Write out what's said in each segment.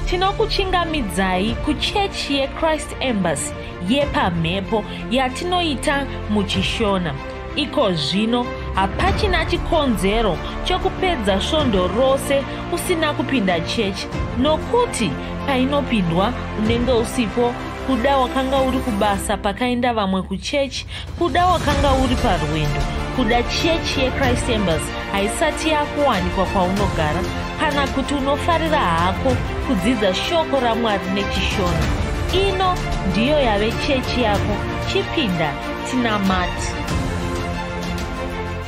Tinokuchingamidzai kuchechi yeChrist Embassy yepamhepo yatinoita muchiShona. Iko zvino hapachina chikonzero chokupedza svondo rose usina kupinda chechi nokuti painopindwa unenge usipo. Kuda wakanga uri kubasa pakaenda vamwe kuchechi, kuda wakanga uri parwendo, kuda chechi yeChrist Embassy haisati yakuwanikwa kwaunogara, kana kuti unofarira hako kudzidza shoko raMwari nechiShona. Ino ndiyo yave chechi yako, chipinda tinamate.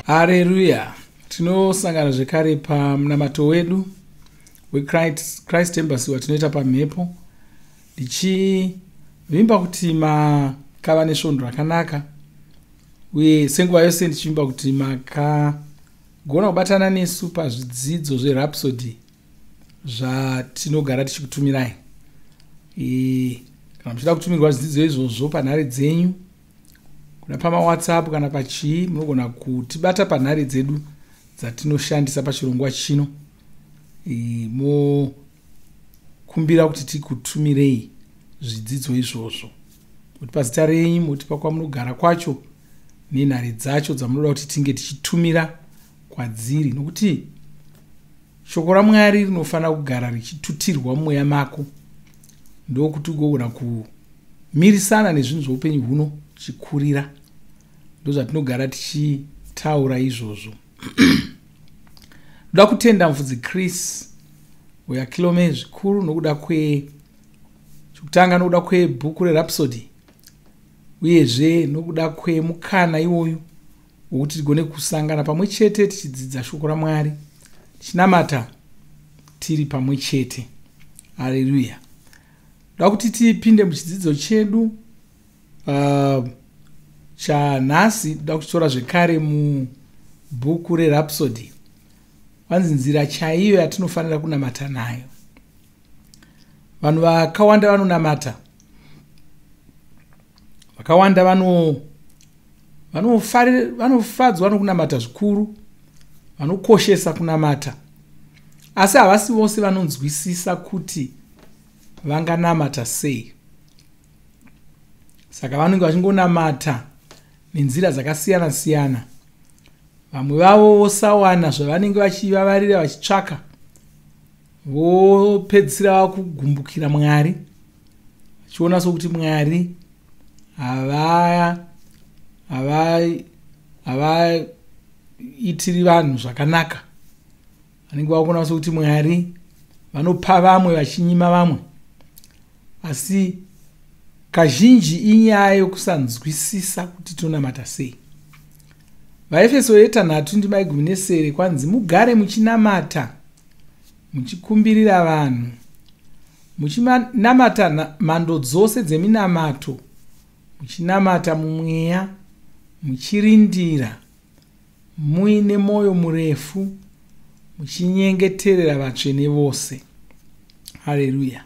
Hareruya! Tinosangana zvekare pamunamato wedu weChrist Embassy watinoita pamhepo, ndichivimba kuti makava nesvondo rakanaka, uye senguva yose ndichivimba kuti makagona kubatana nesu pazvidzidzo zveRhapsody zvatinogara tichikutumirai. Kana muchida kutumirwa zvidzidzo izvozvo panhare dzenyu, kuna pamaWhatsApp kana pachii, munogona kutibata panhare dzedu dzatinoshandisa pachirongwa chino, mokumbira kuti tikutumirei zvidzidzo izvozvo, motipa zita renyu, motipa kwamunogara kwacho nenhare dzacho dzamunoda kuti tinge tichitumira kwadziri, nokuti shoko raMwari rinofanira kugara richitutirwa mumweya mako, ndokuti ugogona kumirisana nezvinhu zveupenyu huno chikurira. Ndozvatinogara tichitaura izvozvo. Ndoda kutenda mufudzi Chris Oyakilome zvikuru nokuda kwe chokutanga, nokuda kwebhuku reRhapsody, uyezve nokuda kwemukana iwoyu wokuti tigone kusangana pamwe chete tichidzidza shoko raMwari, tichinamata tiri pamwe chete. Haleluya! Ndoda kuti tipinde muchidzidzo chedu chanhasi. Ndoda kuchitora zvekare mubhuku reRhapsody. Vanzi nzira chaiyo yatinofanira kunamata nayo. Vanhu vakawanda vanonamata, vakawanda vanofadzwa nokunamata zvikuru, vanokoshesa kunamata, asi havasi vose vanonzwisisa kuti vanganamata sei. Saka vanenge vachingonamata nenzira dzakasiyana siyana, vamwe vavo vosawana zvavanenge vachivavarira vachitsvaka, vopedzisira vakugumbukira Mwari, vachiona sokuti Mwari havaitiri vanhu zvakanaka. Vanenge vakuona sokuti Mwari vanopa vamwe vachinyima vamwe, asi kazhinji inyaya yokusanzwisisa kuti tinonamata sei. VaEfeso 3 ndima 17 kwanzi, mugare muchinamata, muchikumbirira vanhu, muchinamata mhando dzose dzeminamato, muchinamata mumweya, muchirindira muine mwoyo murefu, muchinyengeterera vatsvene vose. Haleluya!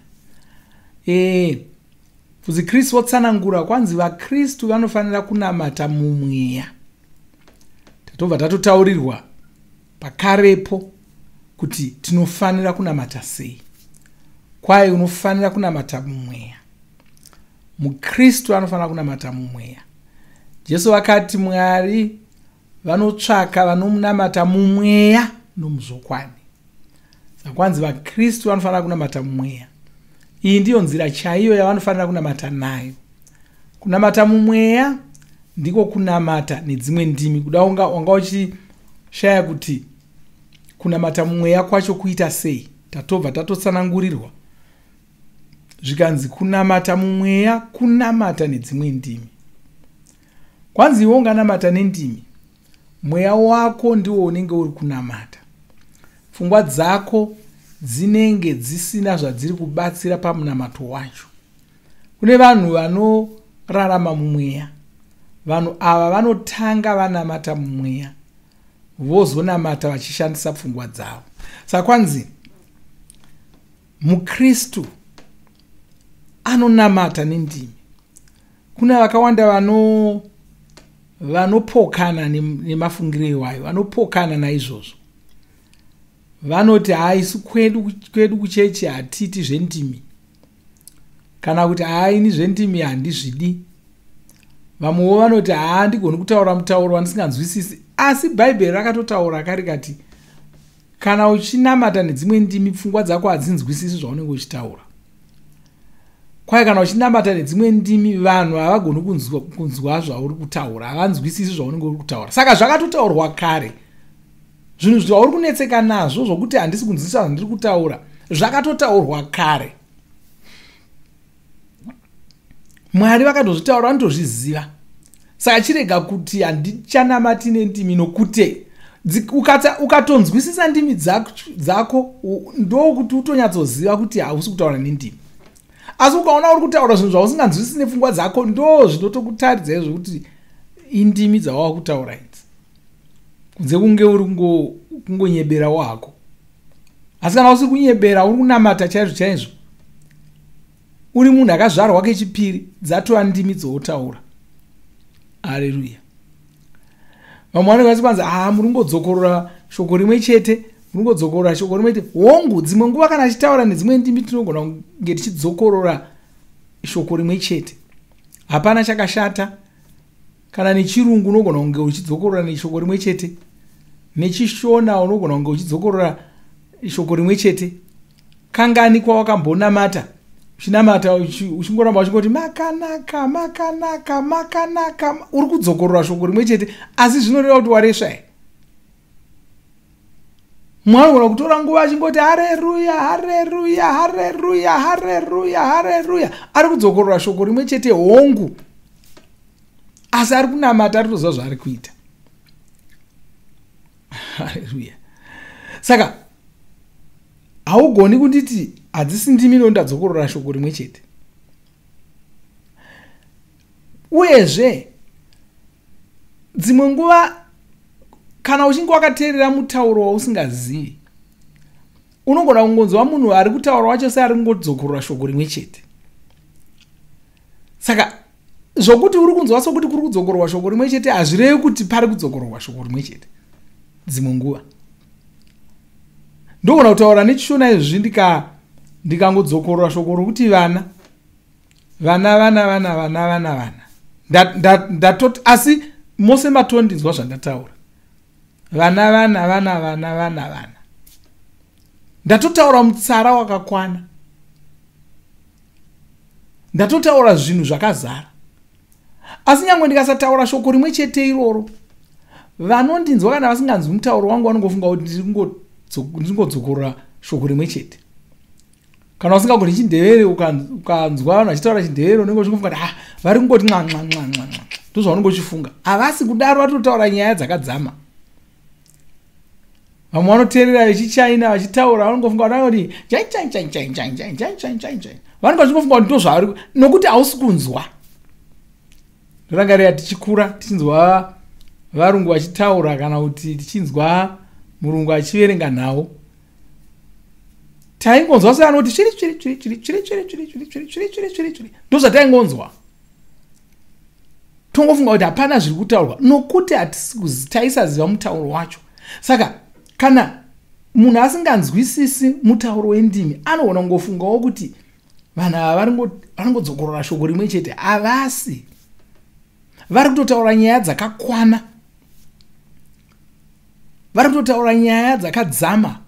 Mufudzi Chris wotsanangura, kwanzi vaKristu vanofanira kunamata mumweya. Tatobva tatotaurirwa pakarepo kuti tinofanira kunamata sei. Kwai unofanira kunamata mumweya. MuKristu anofanira kunamata mumweya. Jesu vakati Mwari vanotsvaka vanomunamata mumweya nomuzvokwadi. Saka kwanzi vaKristu vanofanira kunamata mumweya. Iyi ndiyo nzira chaiyo yavanofanira kunamata nayo. Kunamata mumweya ndiko kunamata nedzimwe ndimi. Kuda wanga uchishaya kuti kunamata mumweya kwacho kuita sei, tatobva tatotsanangurirwa zvikanzi kunamata mumweya kunamata nedzimwe ndimi. Kwanzi iwe unganamata nendimi, mweya wako ndiwo unenge uri kunamata, pfungwa dzako dzinenge dzisina zvadziri kubatsira pamunamato wacho. Kune vanhu vanorarama mumweya. Vanhu ava vanotanga vanamata mumweya, vozonamata vachishandisa pfungwa dzavo. Saka kwanzi muKristu anonamata nendimi. Kuna vakawanda vanopokana nemafungiro iwayo, vanopokana naizvozvo. Vanoti haa, isu kwedu kuchechi hatiiti zvendimi, kana kuti haa, ini zvendimi handizvidi. Vamwewo vanoti haa, handigoni kutaura mutauro wandisinganzwisisi. Asi Bhaibheri rakatotaura karikati kana uchinamata nedzimwe ndimi, pfungwa dzako hadzinzwisisi zvaunenge uchitaura. Kwai kana uchinamata nedzimwe ndimi, vanhu havagoni kunzwa zvauri kutaura, havanzwisisi zvaunenge uri kutaura. Saka zvakatotaurwa kare. Zvinhu zvauri kunetseka nazvo zvokuti handisi kunzwisisa zvandiri kutaura, zvakatotaurwa kare. Mwari vakatozvitaura, vanotozviziva. Saka chirega kuti handichanamati nendimi, nokuti ukatonzwisisa ndimi dzako ndokuti utonyatsoziva kuti hausi kutaura nendimi. Asi ukaona uri kutaura zvinhu zvausinganzwisisi nepfungwa dzako, ndo zvinotokutaridza izvo kuti indimi dzawava kutaura idzi, kunze kunge uri kungonyebera wako. Asi kana usiri kunyebera, uri kunamata chaizvo chaizvo, uri munhu akazvarwa kechipiri, dzatova ndimi dzoutaura. Haleluya. Vamwe vanenge vachikwanza, haa, muri kungodzokorora shoko rimwe chete, muri kungodzokorora shoko rimwe chete. Hongu, dzimwe nguva kana achitaura nedzimwe ndimi tinogona kunge tichidzokorora shoko rimwe chete, hapana chakashata. Kana nechirungu unogona kunge uchidzokorora neshoko rimwe chete, nechishona unogona kunge uchidzokorora shoko rimwe chete. Kangani kwawakambonamata, uchinamata uchingoramba uchingoti makanaka, makanaka, makanaka, uri kudzokorora shoko rimwe chete, asi zvinoreva kuti waresva here? Mumwe anogona kutora nguva achingoti hareruya, hareruya, hareruya, hareruya, hareruya, ari kudzokorora shoko rimwe chete. Hongu, asi ari kunamata, ari kutoziva zvaari kuita. Hareruya. Saka haugoni kunditi hadzisi ndimi nondadzokorora shoko rimwe chete. Uyezve dzimwe nguva kana uchinge wakateerera mutauro wausingazivi, unogona kungonzwa munhu ari kutaura wacho seari kungodzokorora shoko rimwe chete. Saka zvokuti uri kunzwa sokuti kuri kudzokororwa shoko rimwe chete hazvirevi kuti pari kudzokororwa shoko rimwe chete. Dzimwe nguva ndogona kutaura nechishona izvi, ndikangodzokorora shoko rokuti vana, vana, vana, vana, vana, vana, vana, ndatoti, asi mose matondinzwa zvandataura, vana, vana, vana, vana, vana, vana, ndatotaura mutsara wakakwana, ndatotaura zvinhu zvakazara. Asi nyange ndikasataura shoko rimwe chete iroro, vanondinzwa kana vasinganzwi mutauro wangu vanongofunga kuti ndiri kungodzokorora shoko rimwe chete. Kana usingagoni chindevere, ukanzwa vanhu vachitaura chindevere, unenge uchingofunga kuti ah, vari kungoti nxa nxa nxa nxa nxa, ndozvaunenge uchifunga. Havasi kudaro, vatotaura nyaya dzakadzama. Vamwe vanoteerera vechichina vachitaura, vanongofunga kuti vanoti, vanenge vachingofunga kuti ndozvavari, nokuti hausi kunzwa. Ndorangarira tichikura tichinzwa varungu vachitaura, kana kuti tichinzwa murungu achiverenga nhau, taingonzwa seanoti chiri chiri chiri chiri chiri chiri chiri chiri chiri chiri chiri chiri chiri. Ndozvataingonzwa, tongofunga kuti hapana zviri kutaurwa, nokuti taisaziva mutauro wacho. Saka kana munhu asinganzwisisi mutauro wendimi, anogona kungofungawo kuti vanhu ava vanongodzokorora shoko rimwe chete. Havasi, vari kutotaura nyaya dzakakwana, vari kutotaura nyaya dzakadzama.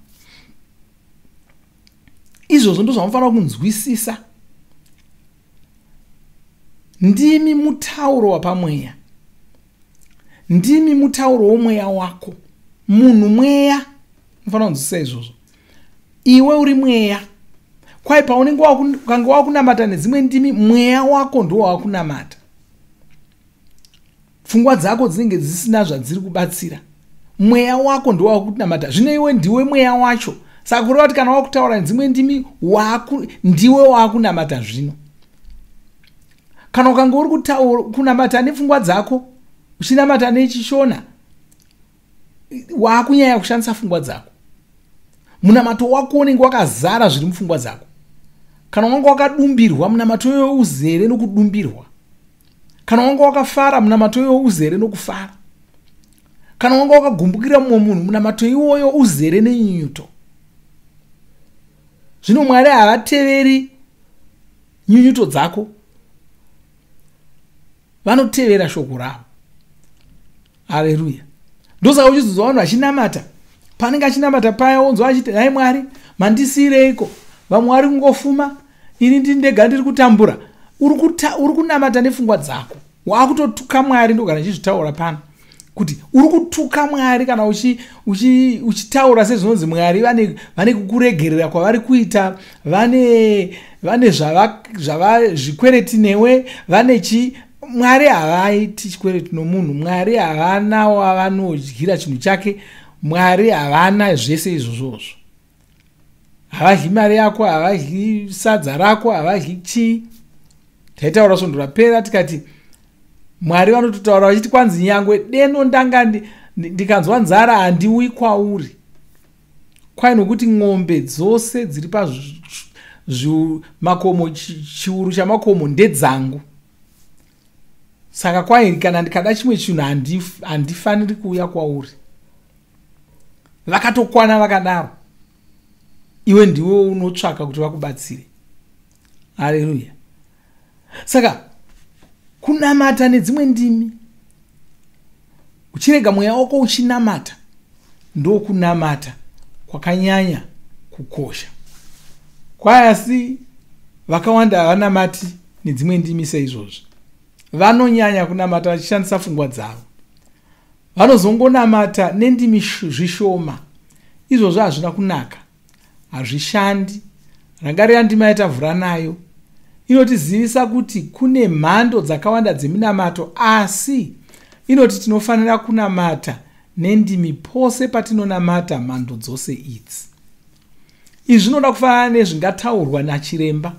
Izvozvo ndo zvamufanira kunzwisisa. Ndimi mutauro wapamweya, ndimi mutauro womweya wako. Munhu mweya, unofanira kunzwisisa izvozvo. Iwe uri mweya. Kwai paunenge ukange wakunamata nedzimwe ndimi, mweya wako ndo wakunamata. Pfungwa dzako dzinenge dzisina zvadziri kubatsira, mweya wako ndo wakunamata. Zvino iwe ndiwe mweya wacho. Saka kureva kuti kana wakutaura nedzimwe ndimi, ndiwe waakunamata. Zvino kana ukange uri kunamata nepfungwa dzako, uchinamata nechishona, waakunyanya kushandisa pfungwa dzako. Munamato wako unenge wakazara zviri mupfungwa dzako. Kana wanga wakadumbirwa, munamato iyoyo uzere nokudumbirwa. Kana wanga wakafara, munamato iyoyo uzere nokufara. Kana wanga wakagumbukira mumwe munhu, munamato iwoyo uzere nenyunyuto. Zvino Mwari havateveri nyunyuto dzako, vanotevera shoko ravo. Haleluya. Ndosaka uchizonzwa vanhu vachinamata, panenge achinamata paya wonzwa achiti, "Nhai Mwari, mandisiyireiko? Vamwe vari kungofuma, ini ndini ndega ndiri kutambura." Uri kunamata nepfungwa dzako, waakutotuka Mwari. Ndogara ndichizvitaura pano kuti uri kutuka Mwari kana uchitaura sezvinonzi Mwari vane kukuregerera kwavari kuita, vane zvava zvikwereti newe, vane chi. Mwari havaiti chikwereti nomunhu. Mwari havana wavanodyira chinhu chake. Mwari havana zvese izvozvozvo. Havadyi mari yako, havadyi sadza rako, havadyi chii. Taitaura svondo rapera tikati Mwari vanototaura vachiti kwanzi, "Nyangwe deno ndanga ndikanzwa nzara, handiuyi kwauri." Kwai nokuti ng'ombe dzose dziri pamakomo, chiuru chamakomo, ndedzangu. Saka kwai kana ndikada chimwe chinhu, handifaniri kuuya kwauri. Vakatokwana vakadaro. Iwe ndiwe unotsvaka kuti vakubatsire. Haleluya. Saka kunamata nedzimwe ndimi, uchirega mweya wako uchinamata, ndokunamata kwakanyanya kukosha. Kwai asi vakawanda havanamati nedzimwe ndimi seizvozvo. Vanonyanya kunamata vachishandisa pfungwa dzavo. Vanozongonamata nendimi zvishoma. Izvozvo hazvina kunaka, hazvishandi. Rangarira ndima yatavhura nayo, inotizivisa kuti kune mhando dzakawanda dzeminamato, asi inoti tinofanira kunamata nendimi pose patinonamata mhando dzose idzi. Izvi zvinoda kufanana nezvingataurwa nachiremba.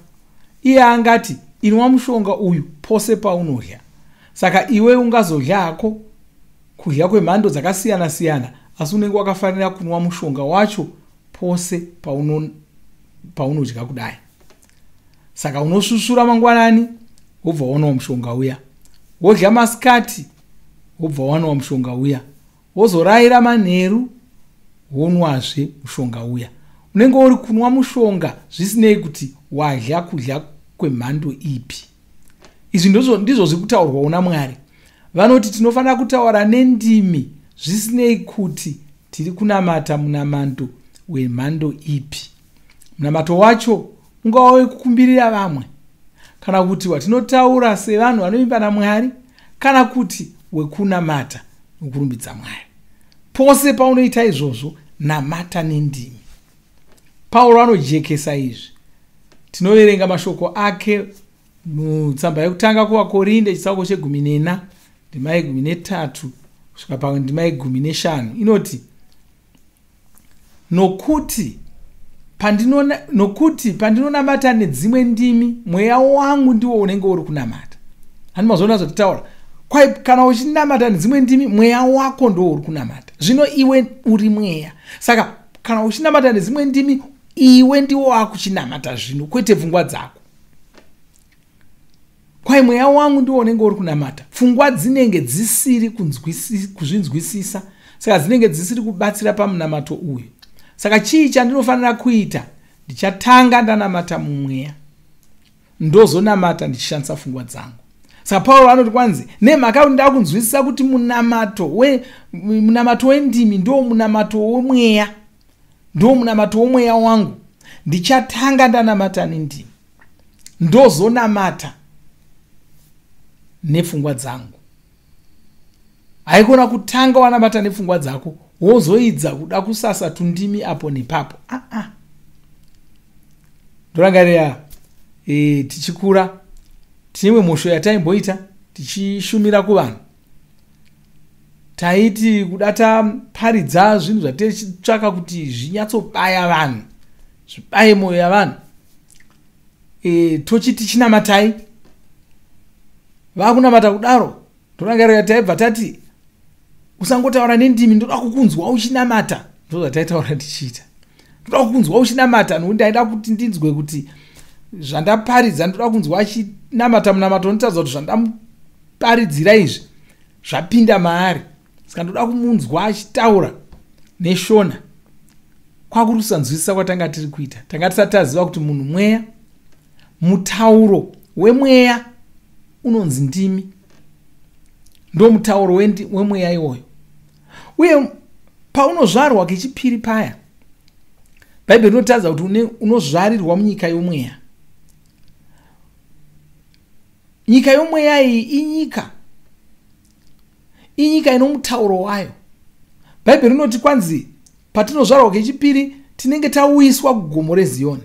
Iye angati, "Inwa mushonga uyu pose paunodya." Saka iwe ungazodya hako kudya kwemhando dzakasiyana-siyana, asi unenge wakafanira kunwa mushonga wacho pose paunodya kudai. Saka unosvusvura mangwanani, wobva wanwa mushonga uya, wodya masikati, wobva wanwa mushonga uya, wozorayira manheru, wonwazve mushonga uya. Unenge uri kunwa mushonga zvisinei kuti wadya kudya kwemhando ipi. Izvi ndizvo zviri kutaurwawo naMwari. Vanoti tinofanira kutaura nendimi zvisinei kuti tiri kunamata munamato wemhando ipi. Munamato wacho ungava wekukumbirira vamwe, kana kuti watinotaura sevanhu vanovimba naMwari, kana kuti wekunamata nokurumbidza Mwari. Pose paunoita izvozvo, namata nendimi. Pauro anojekesa izvi. Tinoverenga mashoko ake mutsamba yekutanga kuvaKorinde, chitsauko che14, ndima ye13 kusvika pandima ye15. Inoti, Nokuti pandinonamata nedzimwe ndimi, mweya wangu ndiwo unenge uri kunamata." Handi mazoona zvatitaura? Kwai kana uchinamata nedzimwe ndimi, mweya wako ndo uri kunamata. Zvino iwe uri mweya, saka kana uchinamata nedzimwe ndimi, iwe ndiwo wakuchinamata zvino, kwete pfungwa dzako. Kwai mweya wangu ndiwo unenge uri kunamata. Pfungwa dzinenge dzisiri kuzvinzwisisa, saka dzinenge dzisiri kubatsira pamunamato uyu. Saka chii chandinofanira kuita? Ndichatanga ndanamata mumweya, ndozonamata ndichishandisa pfungwa dzangu. Saka Pauro anoti kwanzi, nemhaka kuti ndaa kunzwisisa kuti munamato wendimi ndo munamato wemweya, ndo munamato womweya wangu, ndichatanga ndanamata nendimi, ndozonamata nepfungwa dzangu. Haikona kutanga wanamata nepfungwa dzako, wozoidza kuda kusasa tundimi apo nepapo. Aa ah, ah. Ndorangarira tichikura, tine imwe mhosho yataimboita tichishumira kuvanhu. Taiti kuda taparidza zvinhu zvatichitsvaka kuti zvinyatsobaya vanhu, zvibaye mwoyo yavanhu, tochiti, "Chinamatai." Vakunamata kudaro, ndorangarira taibva tati, "Usangotaura nendimi, ndoda kukunzwa uchinamata." Ndo zvataitaura tichiita, "Ndoda kukunzwa uchinamata," nokuti ndaida kuti ndinzwe kuti zvandaparidza, ndoda kunzwa achinamata munamato unotaridza kuti zvandamuparidzira izvi zvapinda maari. Saka ndoda kumunzwa achitaura neShona. Kwakuri kusanzwisisa kwatanga tiri kuita. Tanga tisati taziva kuti munhu mweya, mutauro wemweya unonzi ndimi. Ndo mutauro wemweya iwoyo. Uye paunozvarwa kechipiri paya, Bhaibheri rinotaridza kuti unozvarirwa munyika yomweya. Nyika yomweya iyi inyika. Inyika ino mutauro wayo. Bhaibheri rinoti kwanzi patinozvarwa kechipiri tinenge tauyiswa kugomo reZiyoni.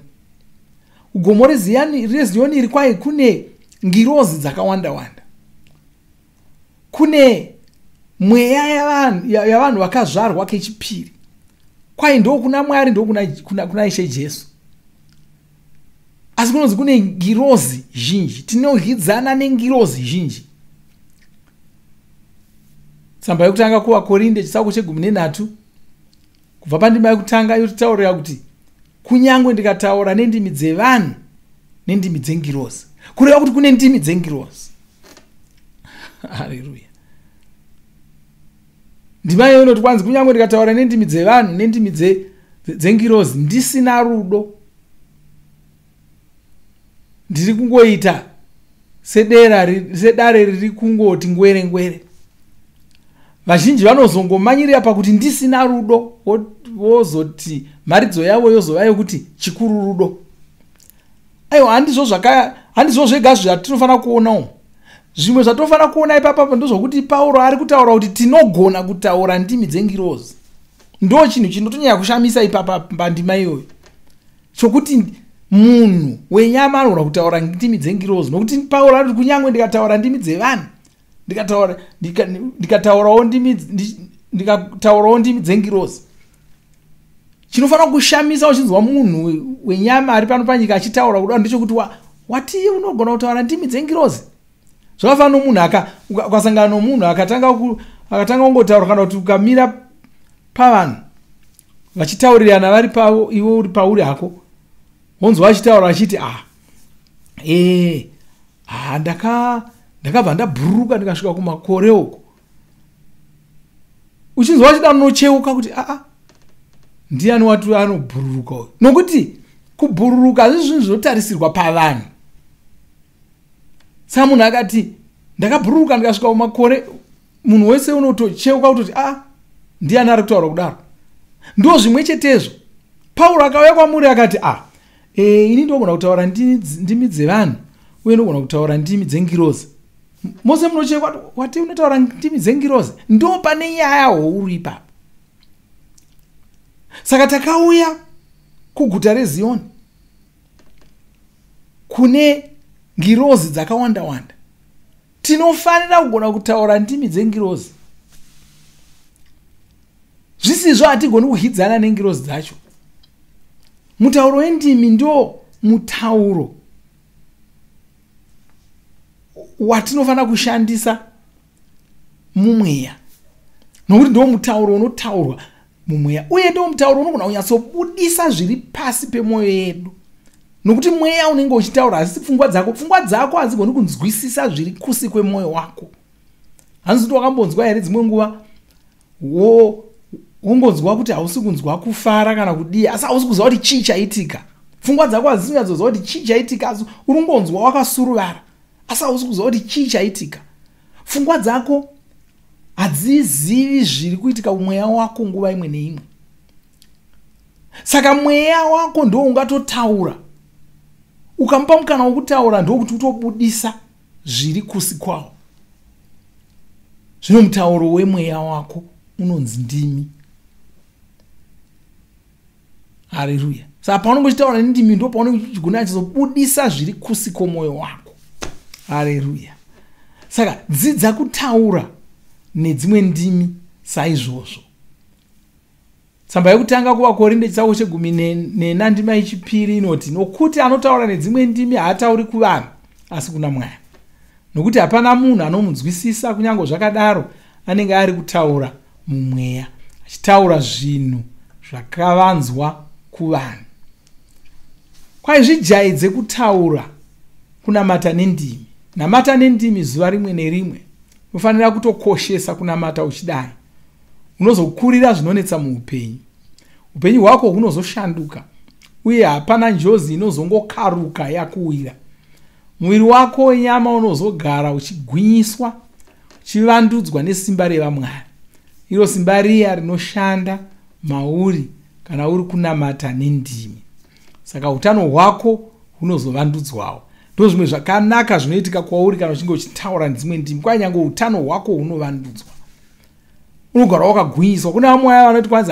Kugomo reZiyoni iri kwai kune ngirozi dzakawanda wanda. Kune mweya yavanhu vakazvarwa kechipiri. Kwai ndokuna Mwari, ndokuna kuna Ishe Jesu. Asi kunonzi kune ngirozi zhinji. Tinodyidzana nengirozi zhinji. Tsamba yekutanga kuvaKorinde chitsauko che13 kubva pandima yekutanga yotitaurira kuti kunyange ndikataura nendimi dzevanhu nendimi dzengirozi, kureva kuti kune ndimi dzengirozi. Haleluya. Ndima iyoyo inoti kwanzi kunyange ndikataura nendimi dzevanhu nendimi dzengirozi ndisina rudo, ndiri kungoita sedare riri kungoti ngwere ngwere. Vazhinji vanozongomanyirira pakuti ndisina rudo, vozoti mharidzo yavo yozova yokuti chikuru rudo. Aiwa, handizvo zvega zvatinofanira kuonawo. Zvimwe zvatinofanira kuona ipapa ndozvokuti Pauro ari kutaura kuti tinogona kutaura ndimi dzengirozi. Ndo chinhu chinotonyanya kushamisa ipapa pandima iyoyo, chokuti munhu wenyama anogona kutaura ndimi dzengirozi. Nokuti Pauro anoti kunyange ndikataura ndimi dzevanhu, ndikataurawo ndimi dzengirozi. Chinofanira kushamisa uchinzwa munhu wenyama ari pano panyika achitaura kudaro ndechekuti wati unogona kutaura ndimi dzengirozi. Zvakafanana nomunhu ukasangana nomunhu akatanga kungotaura, kana kuti ukamira pavanhu vachitaurirana vari pavo, iwe uri pauri hako, wonzwa achitaura achiti ndakabva ndabhururuka ndikasvika kumakore uko. Uchinzwa achida unocheuka kuti ndiani wati anobhururuka uyu? Nokuti kubhururuka hazvisi zvinhu zvinotarisirwa pavanhu. Saka munhu akati ndakabhururuka ndikasvika kumakore, munhu wese unotocheuka kutoti ndiani ari kutaura kudaro? Ndo zvimwe chetezvo. Pauro akauya kwamuri akati ini ndogona kutaura ndimi dzevanhu uye ndogona kutaura ndimi dzengirozi. Mose munochekwa wati unotaura ndimi dzengirozi. Ndo pane nyaya huru ipapo. Saka takauya kuguta reZiyoni kune ngirozi dzakawanda wanda. Tinofanira kugona kutaura ndimi dzengirozi. Zvisizvo hatigoni kudyidzana nengirozi dzacho. Mutauro wendimi ndo mutauro watinofanira kushandisa mumweya, nokuti ndo mutauro unotaurwa mumweya, uye ndo mutauro unogona kunyatsobudisa zviri pasi pemwoyo yedu. Nokuti mweya unenge uchitaura, asi pfungwa dzako hadzigoni kunzwisisa zviri kusi kwemwoyo wako. Hanzi kuti wakambonzwa here dzimwe nguva wongonzwa kuti hausi kunzwa kufara kana kudii, asi hausi kuziva kuti chii chaitika. Pfungwa dzako hadzisi kunyatsoziva kuti chii chaitika, asi uri kungonzwa wakasuruvara, asi hausi kuziva kuti chii chaitika. Pfungwa dzako hadzizivi zviri kuitika kumweya wako nguva imwe neimwe. Saka mweya wako ndo ungatotaura. Ukamupa mukana wokutaura ndokuti utobudisa zviri kusi kwawo. Zvino mutauro wemweya wako unonzi ndimi. Haleluya. Saka paunenge uchitaura nendimi ndo paunenge uchigona achizobudisa zviri kusi kwomwoyo wako. Haleluya. Saka dzidza kutaura nedzimwe ndimi saizvozvo. Tsamba yekutanga kuvaKorinde chitsauko che14 ndima yechipiri inoti, nokuti anotaura nedzimwe ndimi haatauri kuvanhu asi kuna Mwari. Nokuti hapana munhu anomunzwisisa, kunyange zvakadaro anenge ari kutaura mumweya, achitaura zvinhu zvakavanzwa kuvanhu. Kwai zvijaidze kutaura kunamata nendimi. Namata nendimi zuva rimwe nerimwe. Unofanira kutokoshesa kunamata uchidai. Unozokurira zvinonetsa muupenyu. Upenyu hwako hunozoshanduka uye hapana njozi inozongokaruka yakuwira. Muviri wako wenyama unozogara uchigwinyiswa, uchivandudzwa nesimba revamwari. Iro simba riya rinoshanda mauri kana uri kunamata nendimi. Saka utano hwako hunozovandudzwawo. Ndozvimwe zvakanaka zvinoitika kwauri kana uchinge uchitaura nedzimwe ndimi. Kwanyange utano hwako hunovandudzwa, unogara wakagwinyiswa. Kuna vamwe vaya vanoti kwanzi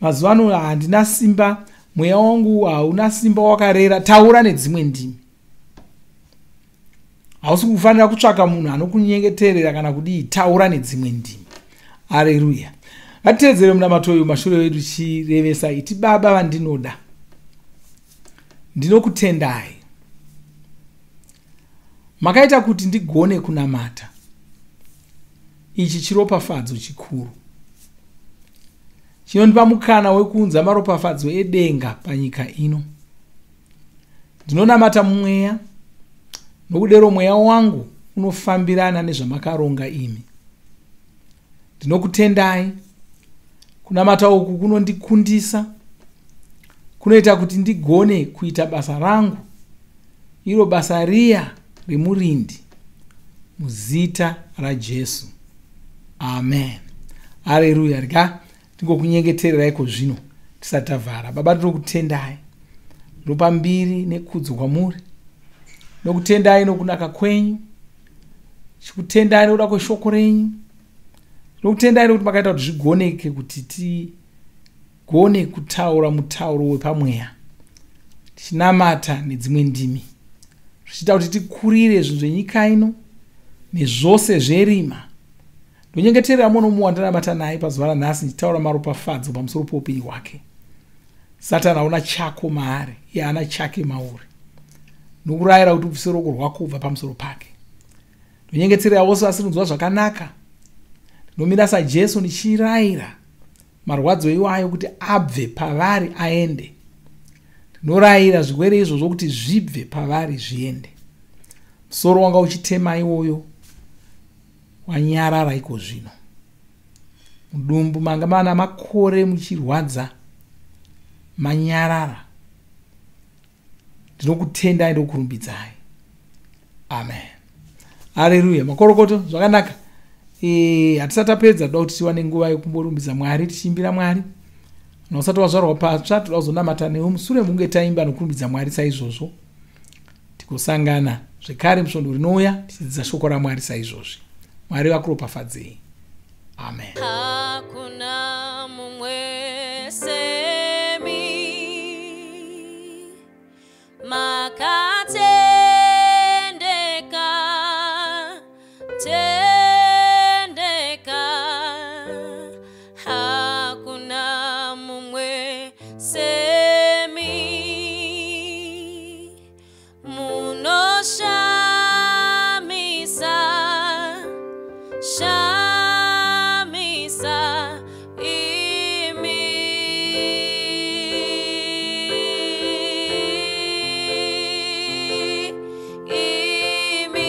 mazuva ano handina simba, mweya wangu hauna simba, wakarera. Taura nedzimwe ndimi. Hausi kufanira kutsvaka munhu anokunyengeterera kana kudii. Taura nedzimwe ndimi. Areruya. Ngatiteedzere munamato uyu mashure edu tichirevesa. Iti: Baba vandinoda, ndinokutendai, makaita kuti ndigone kunamata. Ichi chiropafadzo chikuru chinondipa mukana wekuunza maropafadzo edenga panyika ino. Ndinonamata mumweya, nokudero mweya wangu unofambirana nezvamakaronga imi. Ndinokutendai. Kunamata uku kunondikundisa, kunoita kuti ndigone kuita basa rangu, iro basa riya remurindi, muzita raJesu. Amen. Areruya. Rega tingokunyengetererai zvino tisati tavhara. Baba, ndinokutendai, ndopa mbiri nekudzo kwamuri. Nokutendai nokunaka kwenyu, chikutendai nokuda kweshoko renyu. Nokutendai nokuti makaita kuti zvigoneke kuti tigone kutaura mutauro wepamweya tichinamata nedzimwe ndimi, zvichiita kuti tikurire zvinhu zvenyika ino nezvose zverima. Ndonyengeterera mumwe nomumwe wandinamata naye pazuva ranhasi, ndichitaura maropafadzo pamusoro poupenyu hwake. Satani hauna chako maari, iye haana chake mauri. Nokurayira kuti ubvise ruoko rwako kubva pamusoro pake. Ndonyengeterera vose vasiri kunzwa zvakanaka. Ndinomira saJesu ndichirayira marwadzo iwayo kuti abve pavari aende. Ndinorayira zvirwere izvozvo kuti zvibve pavari zviende. Musoro wanga uchitema iwoyo wanyarara iko zvino. Mudumbu manga mana makore muchirwadza manyarara. Ndinokutendai, ndokurumbidzai. Amen. Areruya. Makorokoto, zvakanaka. Hatisati tapedza, toda kuti tiwane nguva yekumborumbidza Mwari tichiimbira Mwari. Kana usati wazvarwa patsva, toda kuzonamata newe musure mekunge taimba nokurumbidza Mwari saizvozvo. Tigosangana zvekare musvondo rinouya tichidzidza shoko raMwari saizvozvi. Mwari vakuropafadzei. Amen. Hakuna mumwe semi, makatendeka, tendeka. Hakuna mumwe semi, munoshamisa, shamisa imi. Imi.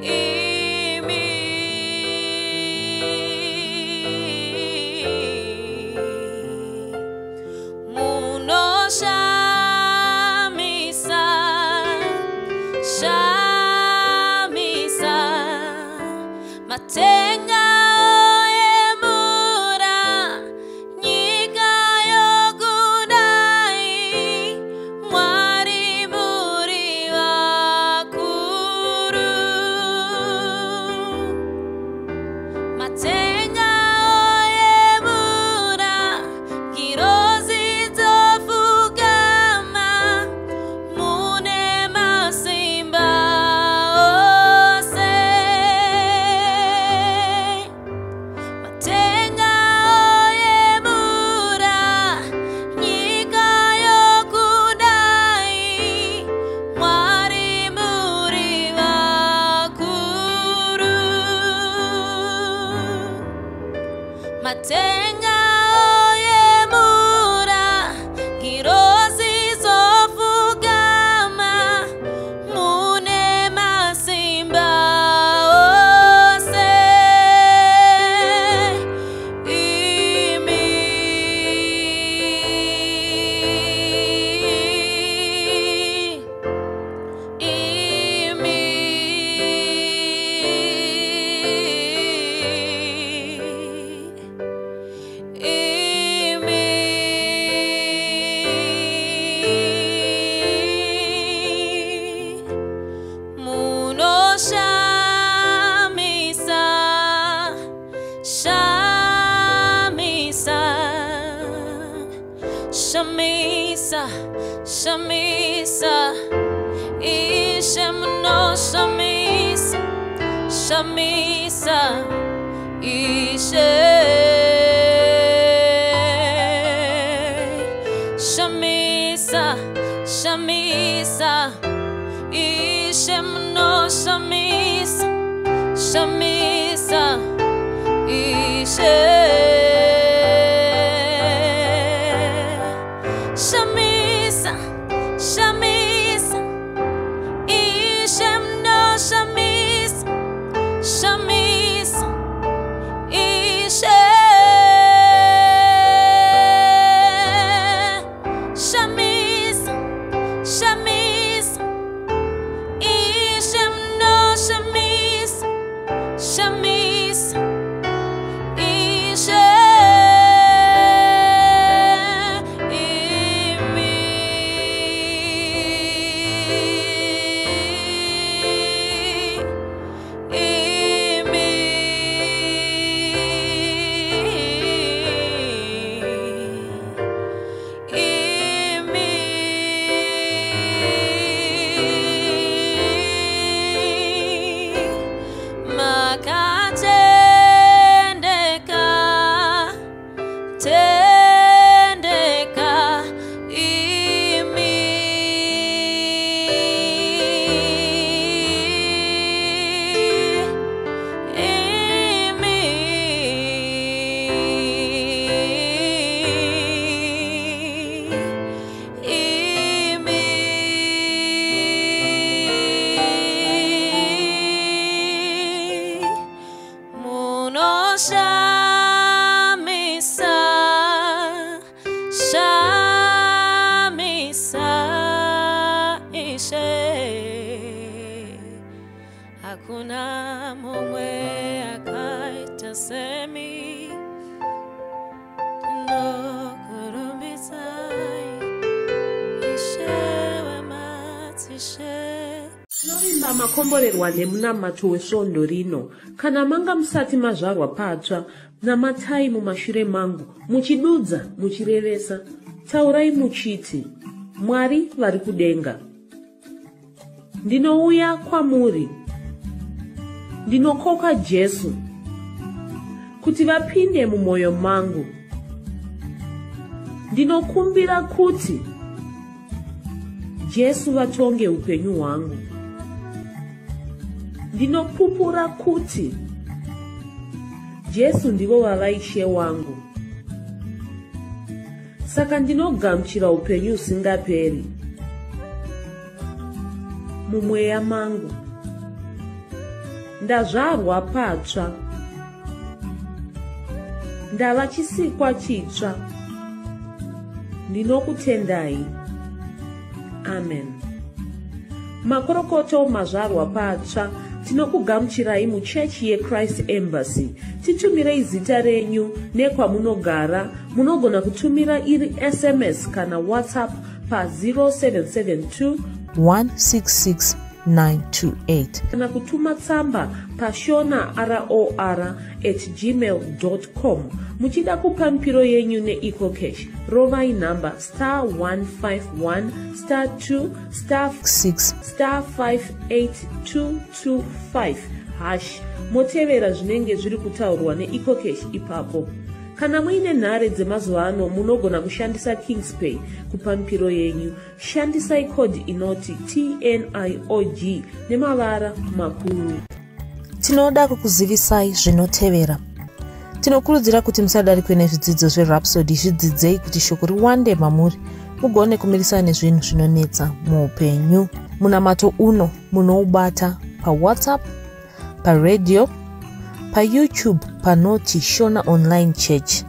Imi. Munoshamisa, shamisa, matenga oyemura, nyika yokudai, Mwari muri vakuru. Matenga oyemura, ngirozi dzofukama, mune masimba ose. Matenga oyemura, nyika yokudai, Mwari muri vakuru. Matenga oyemura, ngirozi zofukama, mune masimba Shamisa, shamisa, Ishe munoshamisa, shamisa, Ishe. Shamisa, shamisa, Ishe munoshamisa, shamisa, Ishe. Shamisa, shamisa, Ishe munoshamisa, shamisa, Ishe. Shamisa, shamisa, Ishe munoshamisa, shamisa, Ishe. Imi. Imi. Imi. Makatendeka, tendeka, imi. Imi. Imi. Munoshamisa, shamisa, Ishe. Hakuna mumwe akaita semi. Ndinokurumbidzai, Ishe wemadzishe. Tinovimba makomborerwa nemunamato wesvondo rino. Kana manga musati mazvarwa patsva, namatai mumashure mangu, muchidudza, muchirevesa. Taurai muchiti, Mwari vari kudenga. Ndinouya kwamuri. Ndinokoka Jesu kuti vapinde mumwoyo mangu. Ndinokumbira kuti Jesu vatonge upenyu hwangu. Ndinopupura kuti Jesu ndivo vava Ishe wangu. Saka ndinogamuchira upenyu husingaperi mumweya mangu. Ndazvarwa patsva. Ndava chisikwa chitsva. Ndinokutendai. Amen. Makorokoto mazvarwa patsva, tinokugamuchirai muchechi yeChrist Embassy. Titumirei zita renyu nekwamunogara. Munogona kutumira iri SMS kana WhatsApp pa 0772 166 928. Kana kutuma tsamba pashonaror@gmail.com. Muchida kupa mipiro yenyu neEcoCash, rovai nhamba star 151 star 2 star 6 star 58225 hash, motevera zvinenge zviri kutaurwa neEcoCash ipapo. Kana muine nhare dzemazuva ano, munogona kushandisa Kingspay kupa mipiro yenyu. Shandisai kodhi inoti TNIOG nemavara makuru. Tinoda kukuzivisai zvinotevera. Tinokurudzira kuti musadarikwe nezvidzidzo zveRhapsody. Zvidzidzei kuti shoko riwande mamuri, mugone kumirisana nezvinhu zvinonetsa muupenyu. Munamato uno munoubata paWhatsApp, paradio, paYouTube panoti Shona Online Church.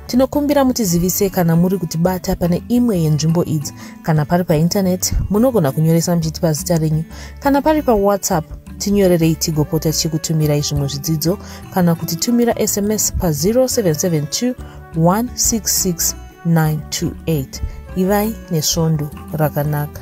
Tinokumbira mutizivise kana muri kutibata pane imwe yenzvimbo idzi. Kana pari paintaneti, munogona kunyoresa muchitipa zita renyu. Kana pari paWhatsApp, tinyorerei tigopota tichikutumirai zvimwe zvidzidzo, kana kutitumira SMS pa0772 166 928. Ivai nesvondo rakanaka.